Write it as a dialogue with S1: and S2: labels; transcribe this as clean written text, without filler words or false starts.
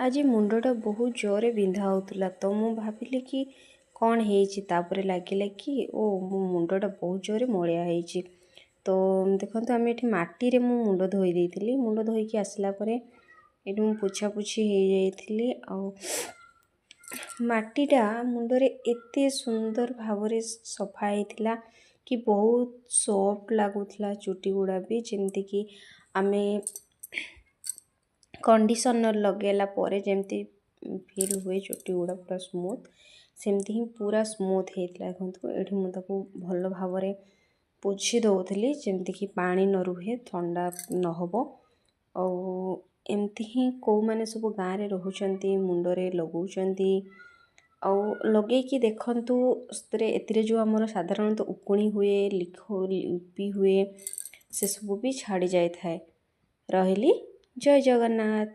S1: ଆଜି ମୁଣ୍ଡଟା ବହୁତ ଜୋରରେ ବିନ୍ଧା ହେଉଥିଲା, ତ ମୁଁ ଭାବିଲି କି କ'ଣ ହେଇଛି। ତାପରେ ଲାଗିଲା କି ଓ ମୋ ମୁଣ୍ଡଟା ବହୁତ ଜୋରରେ ମଳିଆ ହେଇଛି। ତ ଦେଖନ୍ତୁ, ଆମେ ଏଠି ମାଟିରେ ମୁଁ ମୁଣ୍ଡ ଧୋଇ ଦେଇଥିଲି। ମୁଣ୍ଡ ଧୋଇକି ଆସିଲା ପରେ ଏଠି ମୁଁ ପୋଛାପୋଛି ହେଇଯାଇଥିଲି। ଆଉ ମାଟିଟା ମୁଣ୍ଡରେ ଏତେ ସୁନ୍ଦର ଭାବରେ ସଫା ହେଇଥିଲା କି ବହୁତ ସଫ୍ଟ ଲାଗୁଥିଲା ଚୁଟି ଗୁଡ଼ା ବି। ଯେମିତିକି ଆମେ କଣ୍ଡିସନର୍ ଲଗାଇଲା ପରେ ଯେମିତି ଫିଲ୍ ହୁଏ ଚୁଟି ଗୁଡ଼ା ପୁରା ସ୍ମୁଥ୍, ସେମିତି ହିଁ ପୁରା ସ୍ମୁଥ୍ ହେଇଥିଲା। ଦେଖନ୍ତୁ, ଏଠି ମୁଁ ତାକୁ ଭଲ ଭାବରେ ପୋଛି ଦେଉଥିଲି, ଯେମିତିକି ପାଣି ନ ରୁହେ, ଥଣ୍ଡା ନ ହେବ। ଆଉ ଏମିତି ହିଁ କେଉଁମାନେ ସବୁ ଗାଁରେ ରହୁଛନ୍ତି, ମୁଣ୍ଡରେ ଲଗାଉଛନ୍ତି ଆଉ ଲଗେଇକି ଦେଖନ୍ତୁ ସେଥିରେ ଏଥିରେ ଯେଉଁ ଆମର ସାଧାରଣତଃ ଉକୁଣି ହୁଏ, ଲିପି ହୁଏ, ସେସବୁ ବି ଛାଡ଼ି ଯାଇଥାଏ। ରହିଲି, ଜୟ ଜଗନ୍ନାଥ।